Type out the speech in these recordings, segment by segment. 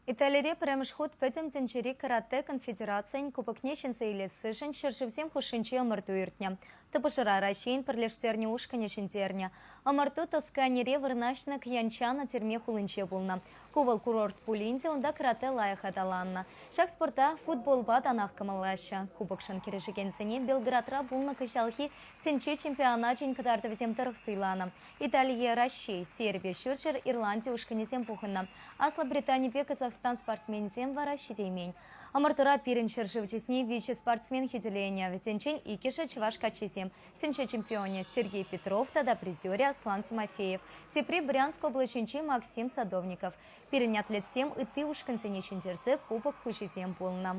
Италире пӗрремӗш хут Пӗтӗм тӗнчери каратэ конфедерацийӗн кубокне ҫӗнсе илессишӗн ҫӗршывсем хушшинчи ӑмӑрту иртнӗ. Тупӑшура Раҫҫейӗн пӗрлештернӗ ушкӑнӗ ҫӗнтернӗ. Ӑмӑрту Тосканире вырнаҫнӑ Кьянчано тӗрме хулинче пулнӑ. Ку вӑл курорт пулин те унта каратэ лайӑх аталаннӑ. Ҫак спорта футболпа танах кӑмӑллаҫҫӗ. Кубокшӑн кӗрешекенсене Белградра пулнӑ кӑҫалхи тӗнче чемпионачӗн кӑтартӑвӗсем тӑрӑх суйланӑ. Италие Раҫҫей, Серби, Ҫурҫӗр Ирланди ушкӑнӗсем пухӑннӑ. Аслӑ Британипе Казахстан спортсменӗсем вара ҫитеймен. Ӑмӑртура пирӗн ҫӗршыв чысне виҫӗ спортсмен хӳтӗленӗ. Вӗсенчен иккӗшӗ чӑваш каччисем. Тӗнче чемпионӗ Сергей Петров тата призерӗ Аслан Тимофеев. Тепри Брянск облаҫӗнчи Максим Садовников. Пирӗн атлетсем ытти ушкӑнсене ҫӗнтерсе кубок хуҫисем пулнӑ.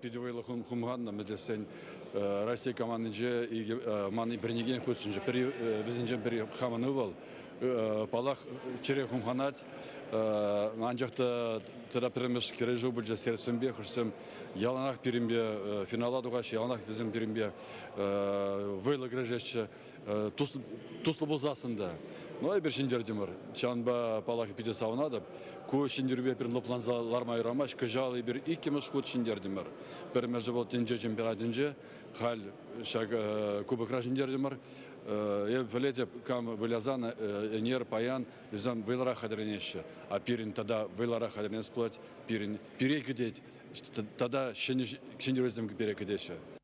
Питӗ вӑйлӑ хумханнӑ, мӗн Раҫҫей командинче ман вӗренекен хутшӑнчӗ. Пӗри вӗсенчен пӗри хамӑн ывӑл. Паллах, чӗре хумханать. Анчах та тата пӗрремӗш кӗрешӳ пулчӗ сербсемпе, хӑшсем яланах пирӗнпе финала тухаҫҫӗ, яланах вӗсем пирӗнпе вӑйлӑ кӗрешеҫҫӗ. Туслӑ пулсассӑн та. Ну, эпир ҫӗнтертӗмӗр. Ҫавӑнпа, паллах, питӗ савӑнатӑп. Ку ҫӗнтерӳпе пирӗн лӑпланса ларма юрамасть. Кӑҫал эпир иккӗмӗш хут ҫӗнтертӗмӗр. Пӗрремӗшӗ вӑл тӗнче чемпионатӗнче. Халь ҫак кубокра ҫӗнтертӗмӗр. Эп пӗлетӗп, кам вылясан ӗнер, паян вӗсем вӑйлӑрах хатӗрленеҫҫӗ. А пирӗн тата вӑйлӑрах хатӗрленес пулать. Пирӗн пире кӗтет. Тата ҫӗнӗ ҫӗнтерӳсем пире кӗтеҫҫӗ.